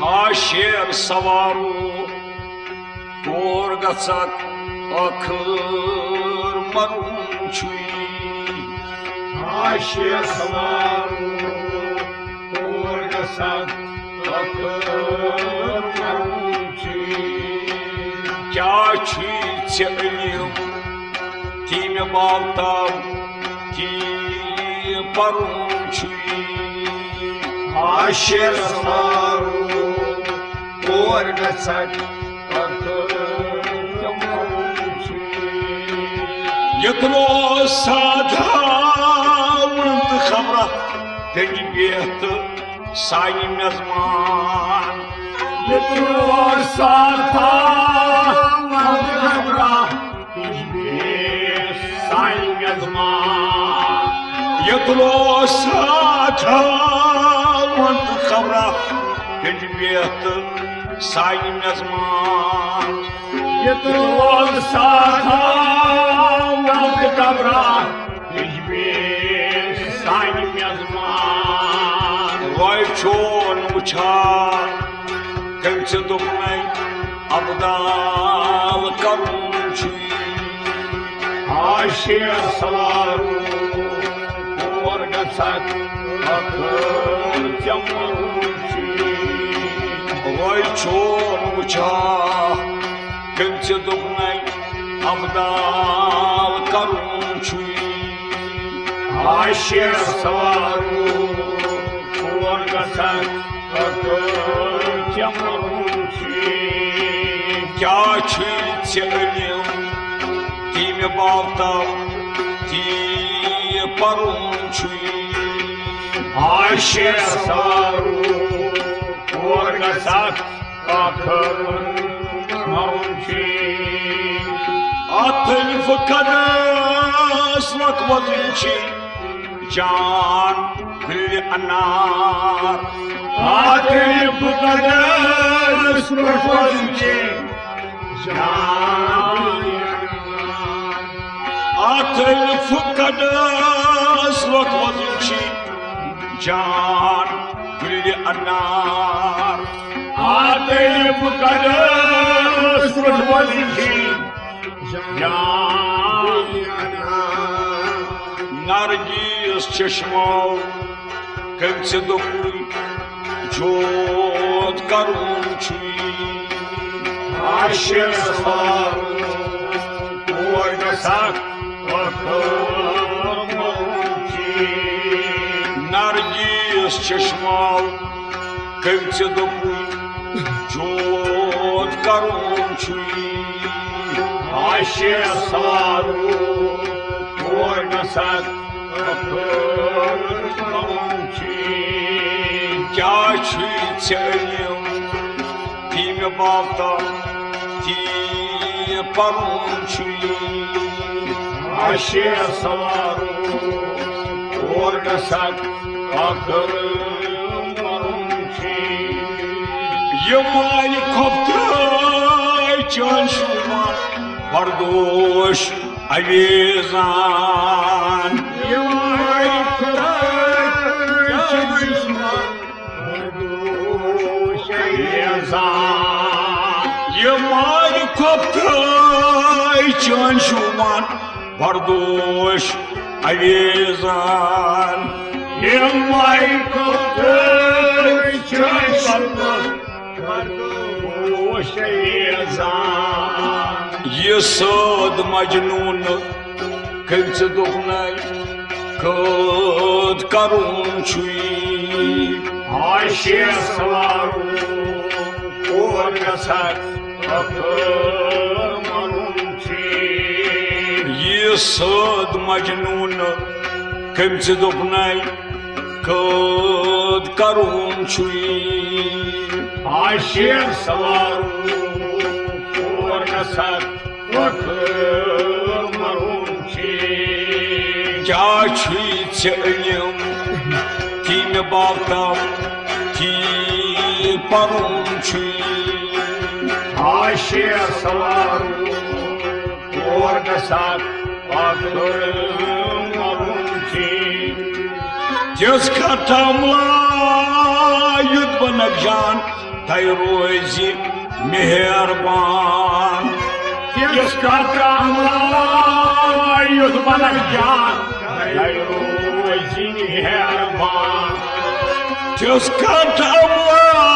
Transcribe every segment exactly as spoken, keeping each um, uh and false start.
آ شیر سوارو، کور گژھکھ ٲخر مرُن چھُے۔ آ شیر سوارو، کور گژھکھ ٲخر مرُن چھُے۔ کیٛاہ چھُے ژےٚ علم، تی مےٚ باو تام تی پرُن چھُے۔ آ شیر سوارو، کور گژھکھ ٲخر ژےٚ مرُن چھُے۔ ییٚتہِ روز سادہ وُنتہٕ خبرہ تٔنٛدۍ بیہتہٕ سانہِ میزبان۔ ییٚتہِ روز سادہ وُنتہٕ خبرہ تٔنٛدۍ بیہتہٕ سانہِ میزبان۔ ییٚتہِ روز سادہ وُنتہٕ خبرہ تٔنٛدۍ بیہتہٕ سانہِ میزبان۔ ییٚتہِ روز سادہ وُنتہٕ خبرہ تٔنٛدۍ بیہتہٕ سانہِ میزبان۔ وۄنۍ چون وٕچھان کٔمۍ ژےٚ دوٚپمَے ابدال کرُن چھُے؟ آ شیر سوارو، کور گژھکھ ٲخر ژےٚ مرُن چھُے؟ وۄنۍ چون وٕچھا کٔمۍ ژےٚ دوٚپمَے ابدال کرُن چھُے؟ آ شیر سوارو، کور گژھکھ ٲخر ژےٚ مرُن چھُے؟ کیٛاہ چھُے ژےٚ علم، تی مےٚ باو تام تی پرُن چھُے؟ آ شیر سوارو، کور گژھکھ ٲخر مرُن چھُے؟ اتھ الف قدس وقت وزن چھُے جان گُلِ انار۔ اتھ الف قدس پٮ۪ٹھ وزن چھُے جان۔ اتھ الف قدس پٮ۪ٹھ وزن چھُے جان گُلِ انار۔ اتھ الف قدس پٮ۪ٹھ وزن چھُے جان۔ نرگس چشمو کٔمۍ ژےٚ دوٚپُے جود کرُن چھُے؟ آ شیر سوارو، کور گژھکھ ٲخر مرُن چھُے؟ نرگس چشمو کٔمۍ ژےٚ دوٚپُے جود کرُن چھُے؟ آ شیر سوارو، کور گژھکھ ٲخر مرُن چھُے؟ کیٛاہ چھُے ژےٚ علم، تی مےٚ باو تام تی پرُن چھُے؟ آ شیر سوارو، کور گژھکھ ٲخر مرُن چھُے؟ یہِ مالہِ خۄفتہٕ چٲنۍ شوٗبان بردوش اویزان۔ یہِ مالہِ خۄفتہٕ چٲنۍ شوٗبان بردوش اویزان۔ یہِ مالہِ خۄفتہٕ چٲنۍ شوٗبان بردوش اویزان۔ یہِ مالہِ خۄفتہٕ چٲنۍ شوٗبان بردوش اویزان۔ یہِ سٲد مجنون کٔمۍ ژےٚ دوٚپنَے قٲد کرُن چھُے؟ آ شیر سوارو، کور گژھکھ ٲخر مرُن چھُے؟ یہِ سٲد مجنون کٔمۍ ژےٚ دوٚپنَے قٲد کرُن چھُے؟ آ شیر سوارو، کور گژھکھ ٲخر مرُن چھُے؟ کیٛاہ چھُے ژےٚ علم، تی مےٚ باو تام تی پرُن چھُے؟ آ شیر سوارو، کور گژھکھ ٲخر مرُن چھُے؟ تِژھ کتھ ملا یُتھ بہٕ نقشان تۄہہِ روزِ مہربان۔ تِژھ کتھ عملا یُتھ بنکھ جان، تۄہہِ روزِ مہربان۔ تِژھ کتھ عملا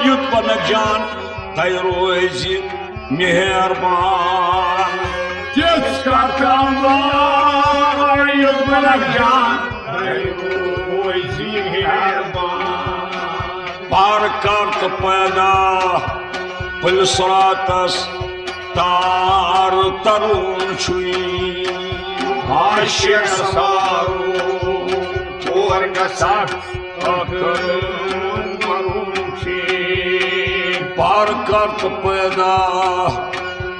یُتھ بنکھ جان، تۄہہِ روزِ مہربان۔ تِژھ کتھ عملا یُتھ بنکھ جان، تۄہہِ روزِ مہربان۔ پار کرت پیدا پُلہِ صراطس تار ترُن چھُے۔ عاشق سوارو، اور گژھکھ ٲخر مرُن چھُے۔ پار کرت پیدا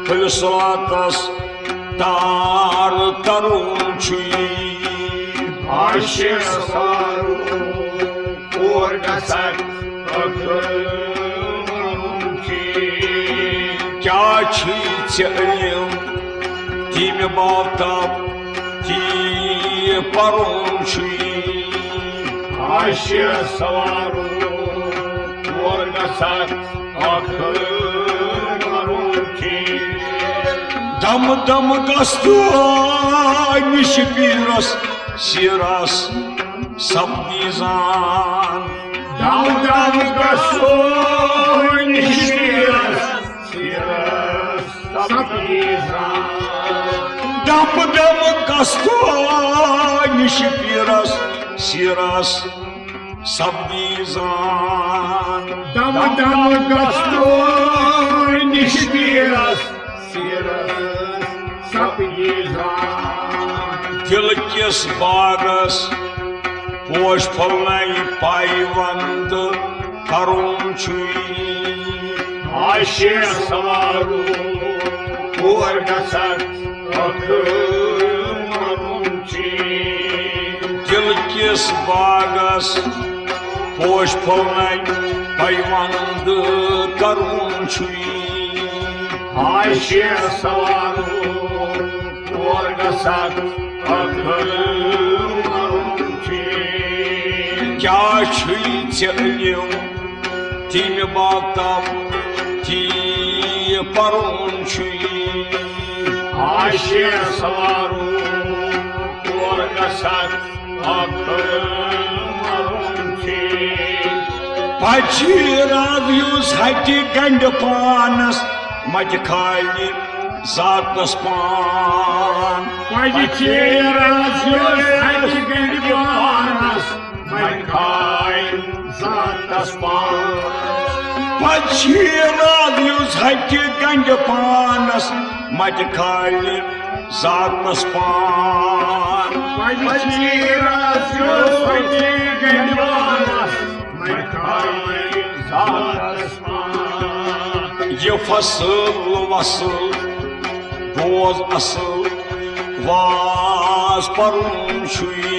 پُلہِ صراطس تار ترُن چھُے۔ عاشق سوارو، اور گژھکھ ٲخر مرُن چھُے۔ کیٛاہ چھُے ژےٚ علم، تٔمۍ باپتھ تی پرُن چھُے۔ عاشق سوارو، اور گژھکھ ٲخر مرُن چھُے۔ دم دم گژھتو نِش پیٖرس سیٖرس سپدی زان۔ دم دم گژھتو نِش پیٖرس سیٖرس سپدی زان۔ دم دم گژھتو نِش پیٖرس سیٖرس سپدی زان۔ دم دم گژھتو نِش پیٖرس سیٖرس سپدی زان۔ دِل کِس باغس پوش پھۄلنَے پایوند کرُن چھُے۔ عاشق سوارو، اور گژھکھ ٲخر مرُن چھُے۔ دِل کِس باغس پوش پھۄلنَے پایوند کرُن چھُے۔ عاشق سوارو، اور گژھکھ ٲخر مرُن چھُے۔ کیٛاہ چھُے ژےٚ علم، تٔمۍ باپتھ تی پرُن چھُے۔ عاشق سوارو، اور گژھکھ ٲخر مرُن چھُے۔ پچی راز یُس ہٹہِ گنڈِ پانس، متہِ کھالہِ ذاتس پان۔ پچی راز یُس ہٹہِ گنڈِ پانس، وۄنۍ کھاے ذاتس پان۔ پچی راز یُس ہٹہِ گنڈِ پانس، متہِ کھالہِ ذاتس پان۔ پچی راز یُس ہٹہِ گنڈِ پانس، وۄنۍ کھاے ذاتس پان۔ یہِ فصل وصل بوز اصل، واز پرُن چھُے۔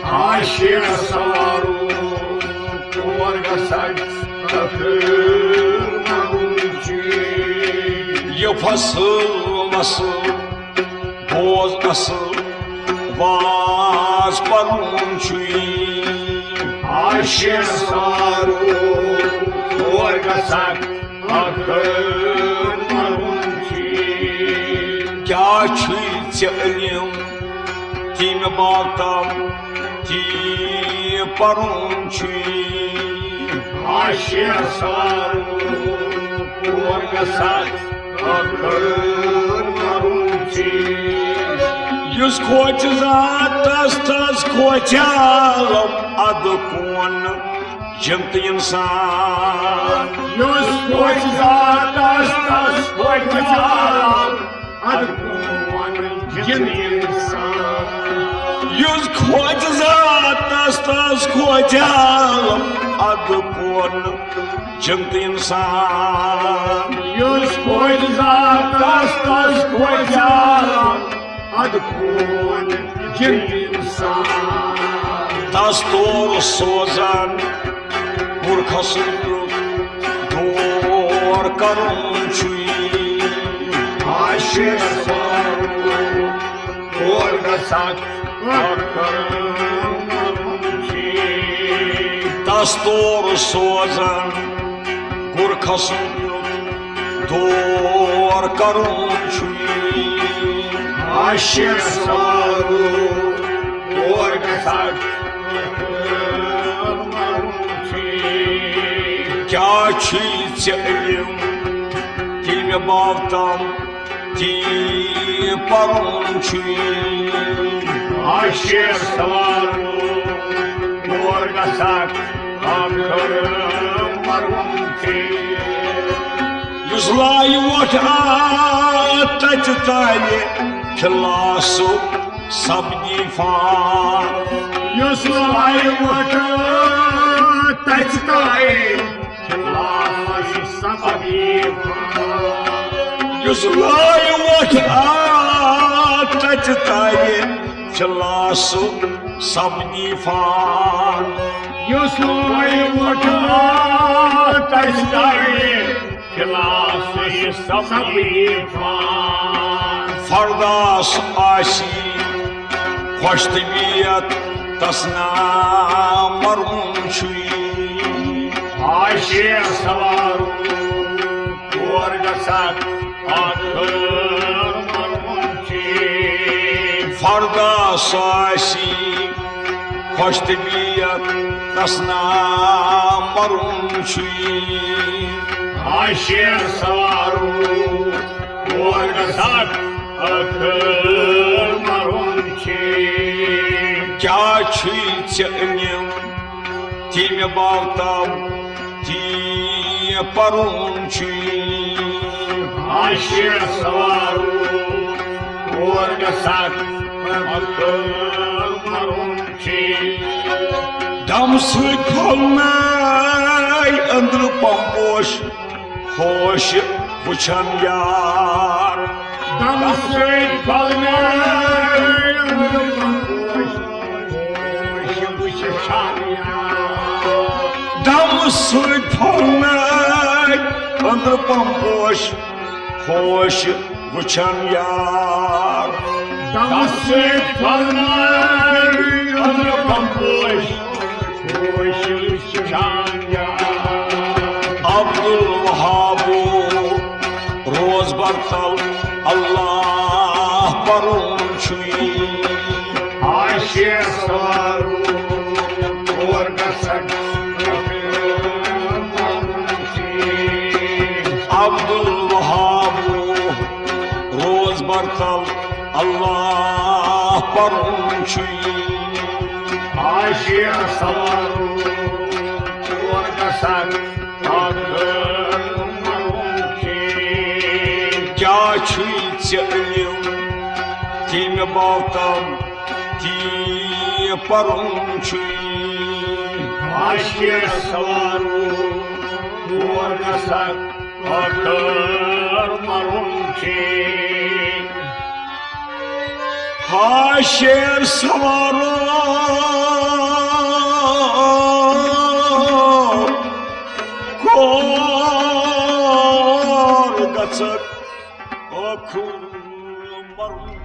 عاشق سوارو، اور گژھکھ ٲخر مرُن چھُے۔ یہِ فصل وصل بوز اصل، واز پرُن چھُے۔ عاشق سوارو، اور گژھکھ ٲخر مرُن چھُے۔ کیٛاہ چھُے ژےٚ علم، تٔمۍ باپتھ تی پرُن چھُے۔ عاشق سوارو، اور گژھکھ ٲخر مرُن چھُے۔ یُس کھوژِ ذاتس تس کھوژِ عالم، ادٕ کون جنت انسان۔ یُس کھوژِ ذاتس تس کھوژِ عالم، ادٕ کون جنت انسان۔ یُس کھوژِ ذاتس تس کھوژِ عالم، ادٕ کون جنت انسان۔ یُس کھوژِ ذاتس تس کھوژِ عالم، ادٕ کون جنت انسان۔ دستور سوزان پُرکھس دور کرُن چھُے۔ عاشق سوارو، اور گژھکھ ٲخر مرُن چھُے۔ دستور سوزان، گُر کھسُن دور کرُن چھُ۔ آشیس سوارو اور گژھان۔ کیٛاہ چھُے ژےٚ علم؟ تٔمۍ باو تام تی پرُن چھُے۔ آشیس سوارو اور گژھان۔ ٲخر مرُن چھُے۔ یُس لایہِ وۄٹھ آ تَتہِ تَلہِ کھلاسُک سبدی فان۔ یُس لایہِ وۄٹھ آ تَتہِ تَلہِ کھلاسُک سبدی فان۔ یُس لایہِ وۄٹھ آ تَتہِ تَلہِ کھلاسُک سبدی فان۔ یُس لایہِ وۄٹھ آ تَتہِ تَلہِ کھلاسُک سبدی فان۔ فرداس آسی خۄش طبیعت تس نا مرُن چھُے۔ آشیس سوارو اور گژھان ٲخر مرُن چھُے۔ فرداس آسی خۄش طبیعت تس نا مرُن چھُے۔ آشیس سوارو اور گژھان ٲخر مرُن چھُے۔ کیٛاہ چھُے ژےٚ علم؟ تٔمۍ باو تام تی پرُن چھُے۔ آشیس سوارو اور گژھان ٲخر مرُن چھُے۔ دم سۭتۍ پھۄلناے أنٛدرٕ پمپوش، ہوش وٕچھان یار۔ دم سۭتۍ پھۄلناے أنٛدرٕ پمپوش، ہوش وٕچھان یار۔ دم سۭتۍ پھۄلناے أنٛدرٕ پمپوش، ہوش وٕچھان یار۔ دم سۭتۍ پھۄلناے أنٛدرٕ پمپوش، ہوش وٕچھان یار۔ عبدالوہابو روز برتل اللہ پرُن چھُے۔ آشیس سوارو اور گژھان۔ عبدالوہابو روز برتل اللہ پرُن چھُے۔ آشیس سوارو اور گژھان ٲخر مرُن چھُے۔ کیٛاہ چھُے ژےٚ علم؟ تٔمۍ باو تام تی پرُن چھُے۔ آشیس سوارو اور گژھان ٲخر مرُن چھُے۔ ہا شیر سوارو کور گژھکھ ٲخر مرُن۔